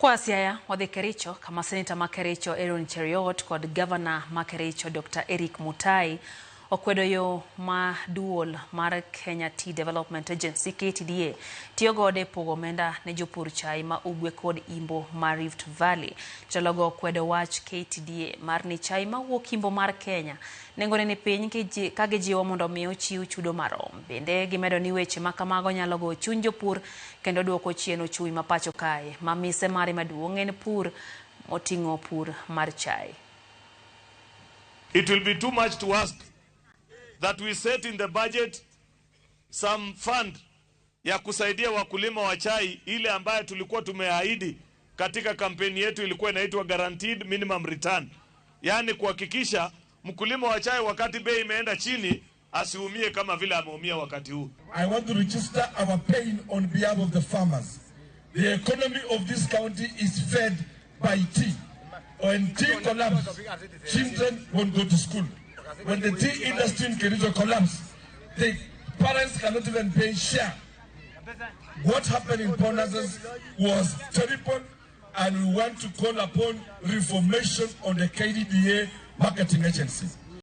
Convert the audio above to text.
Kwa Siaya wadhi Kericho kama seneta ma Kericho Aaron Cheruiyot kod gavana ma Kericho Dr. Eric Mutai okwedo yo ma duol mar Kenya Tea Development Agency KTDA tiyo godo e pogo omenda ne jopur chai ma ugwe kod imbo mar Rift Valley. Jotelo okwedo wach KTDA mar ni chai mawuok imbo mar Kenya nengone ni piny ka gijiwo mondo mi ochiw chudo marom. Bende gimedo ni weche ma kamago nyalo go chuny jopur kendo duoko chien ochumi ma pacho kae ma mise mare maduong' en pur moting'o pur mar chai. It will be too much to ask that we set in the budget some fund ya kusaidia wakulima wa chai ile ambayo tulikuwa tumeahidi katika kampeni yetu, ilikuwa inaitwa guaranteed minimum return, yaani kuhakikisha mkulima wa chai wakati bei imeenda chini asiumie kama vile ameumia wakati huu. I want to register our pain on behalf of the farmers. The economy of this county is fed by tea. When tea collapse, children won't go to school. When the tea industry in Kericho collapse, the parents cannot even pay share. What happened in Ponazes was terrible, and we want to call upon reformation on the KDDA marketing agency.